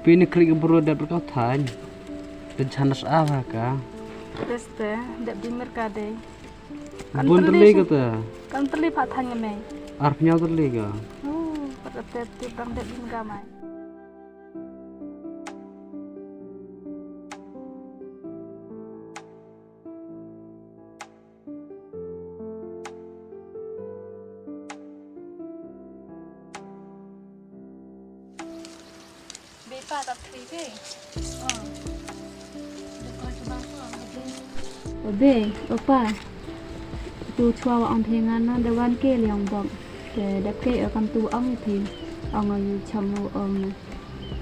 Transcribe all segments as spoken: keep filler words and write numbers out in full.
Ini krik bro dep ka thain. Te chana sa ba ka. Teste, dep di mer ka dei. Bun tylli ka te. Kan tylli pat thain ngemei. Arphew tylli ka. Oh, pat te tip dang dep di mer ka mai. Beipa tap thri te. Obe, opa. Tu chwa wa ong phi ngan na da wan ke liang bok. Te dap ke kam tu ong phi. Ong yu cham nu ong.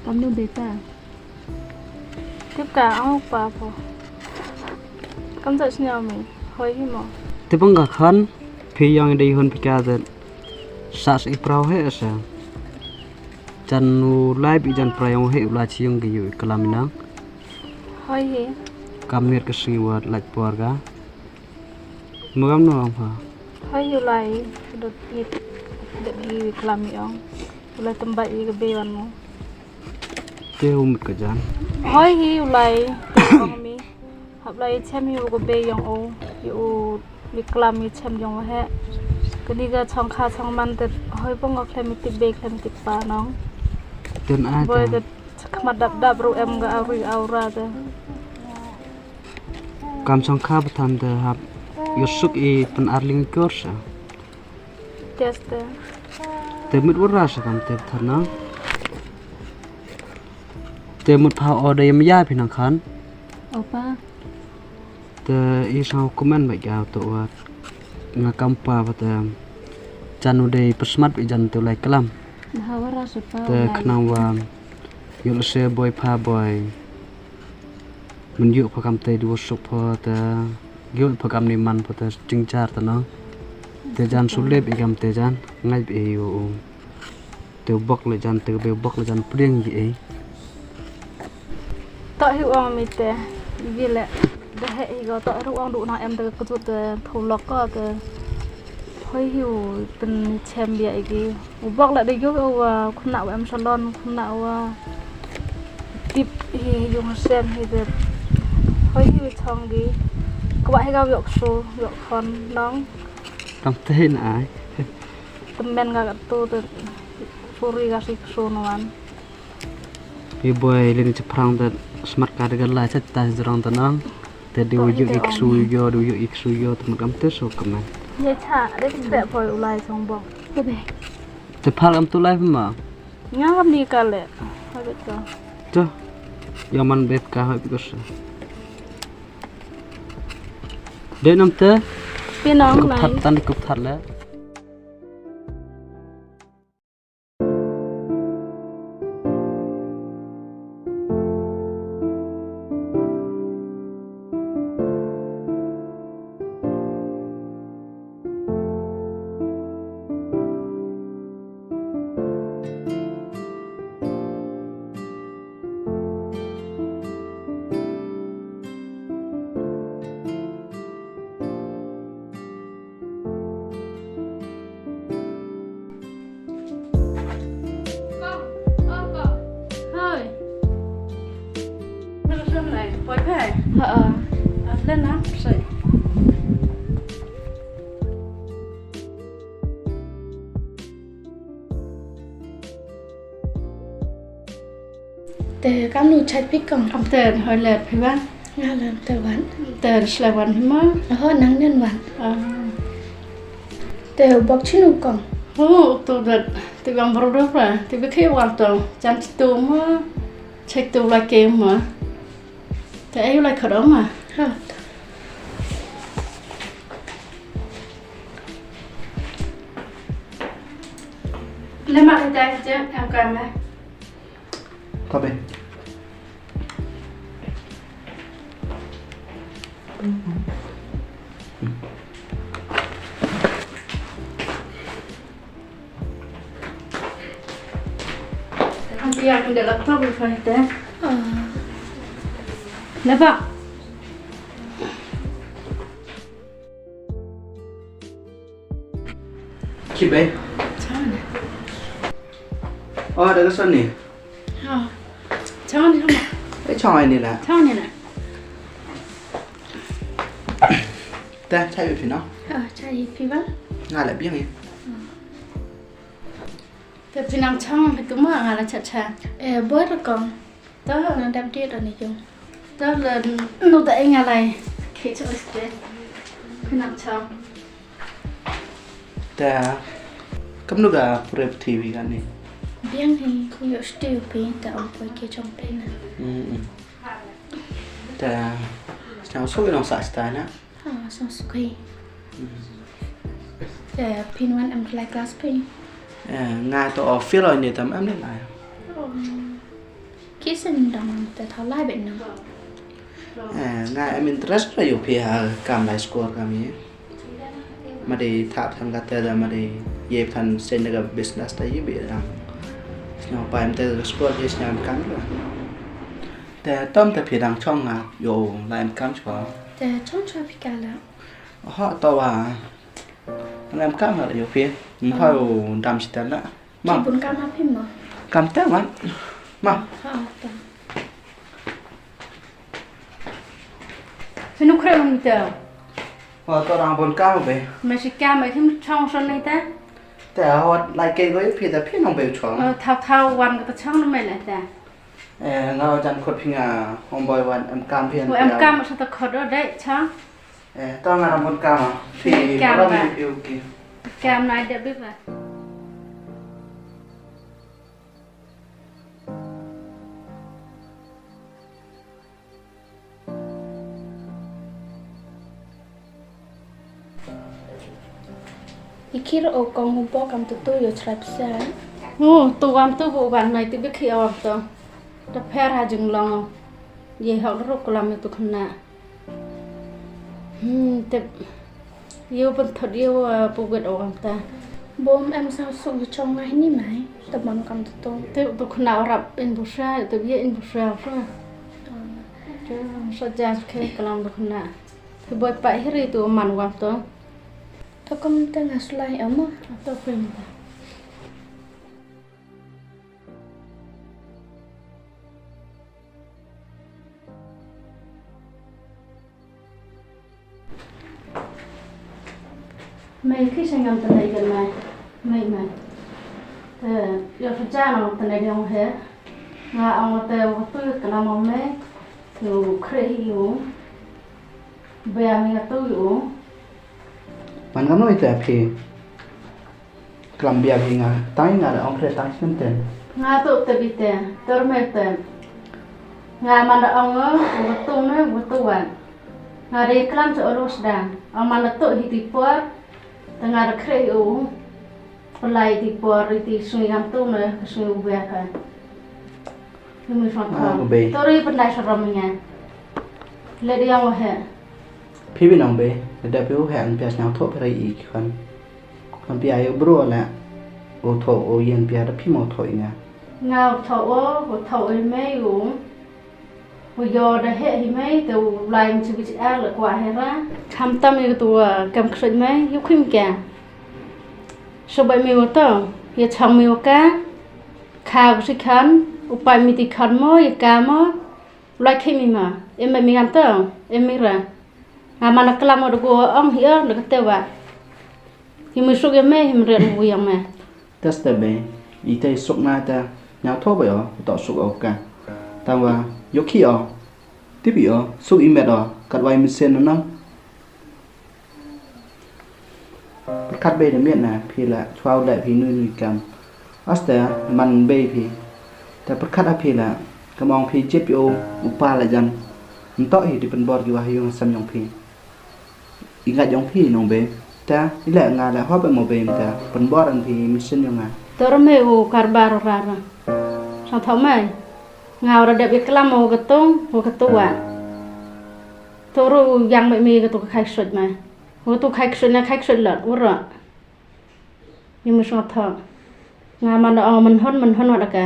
Kam nu beipa. Tip ka ong pa pho. Kam sa sñiaw mi. Hoi hi mo. Tip ong ka khan phi yong dei hun phi ka zet. Sa si prau he sa. Jan u lai bi jan prau yong he u lai chi yong ki yu klam inang. Hoi hi. Kam nir ka sngi wat lait por ka. Mugam no ong pha. Hoi yu lai dot it dot i klam yong. U lai tembai i ka be wan mo. Te u mut ka jan. Hoi hi u lai te ong mi. Hap lai chem hi u ka be yong u. Yu u bi klam i chem yong u he. Kani ka chong kha chong man te hoi pong ka klem i tip be klem i tip pa nong. Ten ai. Boi ka. Te khmat dap dap ru em ka auri aura te. Kam chong kha pathan te hap. Yu suk i pen arling kor sa. Teste. Te mut wara sa kam te pathan na. Te mut pha o da yam ya phi nang khan. Opa. Te i sang hukuman ba ya to wat. Nga kam pa ba te. Jan u dei pesmat ba jan te u lai klam. Te khnang wa. Yul se boi pha boi. Mun yuk pha kam te du suk pha te. Yuk pha kam ni man pha te jingjar te no. Te jan sulep i kam te jan. Ngai bi yu. Te u bok le jan te be u bok le jan priang yi ei. To hi u ong mi te. Yi le. De he hi go to ru ong du na em te ka jut te thu lok ko te. Hoi hi u pen chem bia i ki. U bok le de yo u khun na u em salon khun na u. Tip hi yung sen hi te. Hoi hi u chong gi. Kwa hi ga yok su yok khon nong. Tam te na ai. Temen ga tu te. Suri ga sik su nuan. Hi boi lini chaphrang te smart card ga la chat ta jrong te nang. Te di u yu ik su yo, di u yu ik su yo, te makam te so kaman. Ye cha, de te poi u lai song bok. Te phal am tu lai ma. Nga kam ni ka le. Ha bet ka. Tu. Yang man bet ka ha bet ka sa. De nam te. Pinang lai. Kup that tan kup that le. Kong, oh, kong. Hoi. Poi phe? Ha, ha. Ah, len na, sei. Te kam nu chait phi kong. Am te hoi le phi wan. Nga lam te wan. Te sle wan phi ma. Ho nang nen wan. Ah. Te bok chinu kong. Ho tu dat te bang bro do pra. Te bi khe wan to. Chan chitu ma. Chait tu la ke ma. Te ayu lai khadong ma. Ha. Le ma te te te am ka ma. Tabe. Ang tiyak ng laptop ko ito. Laba. Kibe. Sana. Oh, ada kesan nih. Oh. Ani hama. Ei chong ai ni la. Chong ni la. Te chai phi no. Ah, chai phi ba. Nga la biang ni. Te phi nang chong phi tu ma nga la cha cha. Eh, boy la kong. Ta na dap dia da ni jong. Ta la nu da ai nga lai. Ke cho ste. Phi nang chong. Ta kam nu ga pure T V kan ni. Biang hi yo stu pi ta ong poi ke chong pe na. Hmm. Ta sñiaw so nong sa sta na. Ha, so so kai. Hmm. Ta pin wan em lai class pin. Eh, nga to o feel ni tam em ni lai. Oh. Ki sen dang te thaw lai bet nang. Eh, nga em interest ra yu phi ha kam lai score kam ye. Ma dei thap tham ka te da ma dei ye than sen da ka business ta ye bi dang. Sñiaw pa em te ka score ye sñiaw em kam la. Te tom te phi dang chong nga yo la em kam chwa. Te chong chwa phi ka la. Ho to wa. Nga em kam la yu phi. Nga yo dam sitan la. Ma. Ki bun kam ha phim ma. Kam te ma. Ma. Ha ta. Sinu kre lum te. Wa to rang bun kam be. Ma si kam ma kim chong son ni te. Te hot lai ke go phi da phi nong be chong. Thaw thaw wan ka chong me le te. Eh, nga jan khot phi nga hom boy wan em kam phi. Em kam sa ta khot do de chong. Eh, to nga ram bun kam. Phi kam ram ba. Yu ki. Kam nai de bi ba. Ikir o kong hubo kam tu tu yo chrai psa. Hu, tu kam tu bu ban nai tu bi ki awam tu. Ta pher ha jinglong. Ye hok ruk kulam yo tu khna. Hmm, tip. Yo pynthut yo, uh, puwit o kam ta. Bom em sa suk yo chong ngai ni mai. Ta bom kam tu tu. Tip tu khna rap in bu sa, tip ye in bu sa sa. Tu sa jas ke kalam tu khna. Tu boy pa hiri tu man kam tu. To kam ta nga sulai ama. To pin ta. Mei, ki sa ngam tynai ïa mei. Mei, mei. Te, ïa ka jana ngam tynai ïa u he. Nga ong te u tu ka la mo mei. Tu kre hi u. Be ami nga tu u. Man ngam noi te phi. Klam biang hi nga, tang hi nga da ong kre tang snem ten. Nga tu te bite, ter me te. Nga man da ong, u tu ne, u tu wan. Nga de klam cho ru sdang. Ong man da tu hi ti por. Te nga da kre hi u. Pelai ti por, ti sui ngam tu ne, sui u bia ka. Hi mi fang ka. Tori pendai saram nga. Le dia wa he. Phi bi nong be, da phi u he an pia sñiaw thoh phi rai i ki khan. Kan pia ïa u bro la. U thoh u ïan pia da phi mo thoh i nga. Nga u thoh u, u thoh u i mei u. U yo da he hi mei te u lai mi chi bi chi ar la kwa he ra. Kham tam ïa tu kam ksoj mei, yu khim ka. So bai mei u to, ïa chang mei u ka. Kha u si khan, u pai mi ti khan mo, ïa ka mo. Lai khi mi ma, em mi ngam to, em mi ra. Nga mana klam da go ong hi o, da kate wa. Hi mi suk ya me, hi mi ren wu yang me. Tas ta be, i te suk na ta, nya tho ba yo, to suk o ka. Ta wa, yo khi o, tip i o, suk i met o, kat wa i mi sen no. Pyrkhat bei da miet na phi la chwa u leh phi nui nui kam. Asta man bei phi. Ta pyrkhat ha phi la kam ong phi jied phi u u pa la jan. Nto hi di pynbor ki wah yung sam yong phi. I ngat yong phi nong bei. Ta i leh nga la hop mo bei ta pynbor an phi mission yong nga. Tor me u karbar rara. Sa tho mai. Nga ora dep iklam u ketung u ketua. Toro u yang me me katu ka khai sot ma. Katu khai sot na khai sot lot ura. Ni mu sot tho. Nga man da ong man hon man hon wat ka.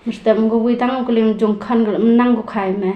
Mesti mengko witang ko lim jong khan ko menang ko khai me.